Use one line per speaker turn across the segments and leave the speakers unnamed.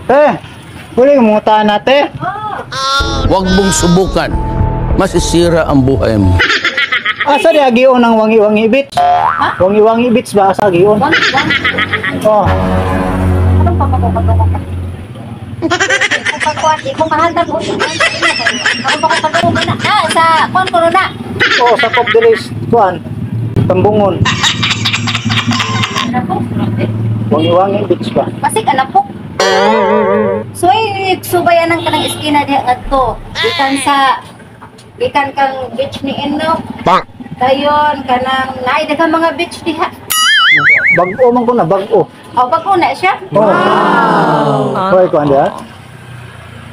Eh, pwede mangutana, te.
Huwag mong subukan. Masisira ang buhay mo.
Asa di agion ang Wangi-Wangi Beach?
Ha?
Wangi-Wangi Beach ba asa agion?
Wangi, wangi.
Oh,
Anong papakopagoko ka? Kung kung kahantan ko, ako pa ko na. Ah, sa kuan ko na.
Oh, sa Cop Diris, kuan. Tambungon.
Alapok.
Wangi-Wangi Beach ba?
Pasig alapok. So ay subayan ang kanang iskina diha ngadto. Gikan sa gikan kang beach ni Enoch. Dayon kanang naay daghang mga beach diha.
Bag-o man ko na, bag-o.
O bago na siya.
Oh. Wow. Hoy, kuan diha.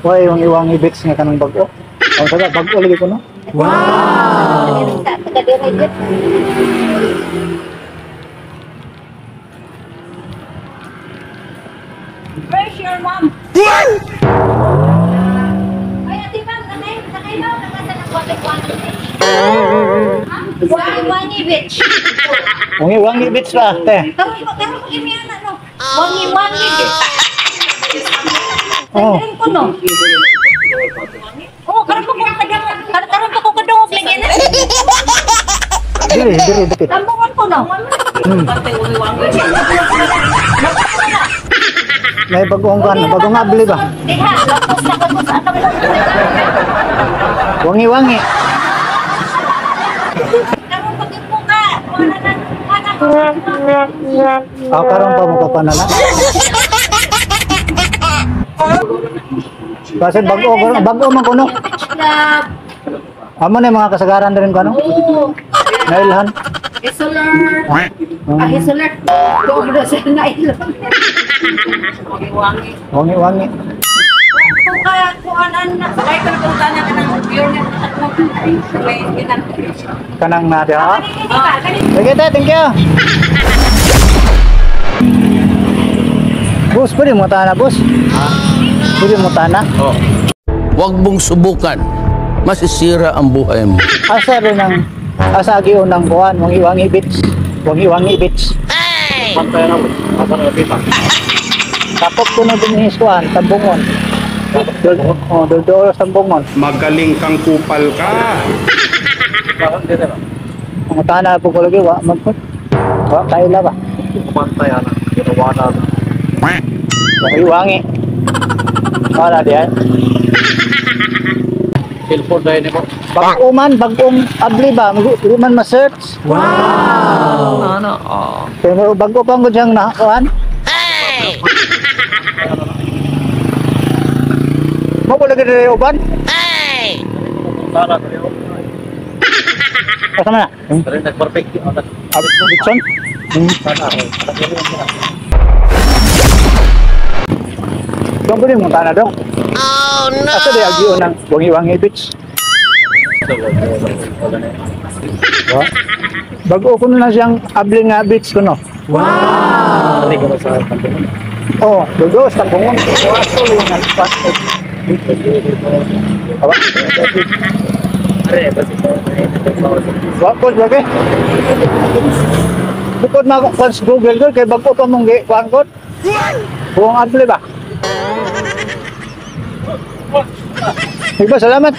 Hoy, Wangi-Wangi Beach nga kanang bag-o. Ang taga bag-o lagi ko no.
Wow. Sa taga diri gyud. Where's your mom? Ay, ate ma'am, nakay, nakay ma'am, nakasa ng wangi-wangi beach. Wangi-wangi beach.
Wangi-Wangi Beach ba, te?
Karon ko, karon ko kimi ana no. Wangi-wangi beach.
Oh.
Karon ko no. Oh, karon ko kadungog, karon ko kadungog lagi na.
Diri, diri dikit.
Tambungon ko no.
May bagong kuan, bagong abli ba?
Diha, tapos na ko sa atong.
Wangi-wangi.
Karon ko gyud ko ka. Wala na, wala na.
Ah, karon pa mo pa na. Kasi bag-o, bag-o man kuno.
Beach club.
Amo na yung mga kasagaran din ko ano?
Oo.
Nailhan.
Isolar. Ah, isolar. Go na sa nailon.
Wangi-wangi.
Kung ka, kung anan na.
Sabay ko na punta na ka ng pure na may ginan.
Kanang na diha.
Kani ba? Kani
Sige te, thank you. Boss, pwede mo tana, boss? Pwede mo tana?
Oh. Huwag mong subukan. Masisira ang buhay mo.
Asa rin ang asa agion ng kuan, Wangi-Wangi Beach. Wangi-Wangi Beach. Tapos ko na din kuan, Tambungon. Dol, oh, dol Tambungon.
Magaling kang kupal ka.
Ang tana po ko lagi wa man po. Wa kaila ba? Wangi-wangi. Wala diyan.
Cellphone dahil mo.
Bag-o man, bag-ong abli ba? Di man ma-search.
Wow. Ano? Oh.
Pero bago pa ko diyang nakakuan. Hey! Mo ko lagi diri uban?
Hey!
Kasama na.
Pero nag-perfect yun.
Abit mo Dixon? Dong pwede mo tana dong. Oh no. Asa di agyo ng Wangi-Wangi Beach? Wa? Bago ko na siyang abli nga beach ko no. Oh, bago sa Tambungon. Waso lang ang Aba? Wa ko lagi. Bukod na ako sa Google ko kay bago pa mong gi kuan ko. Buong abli ba? Iba, salamat.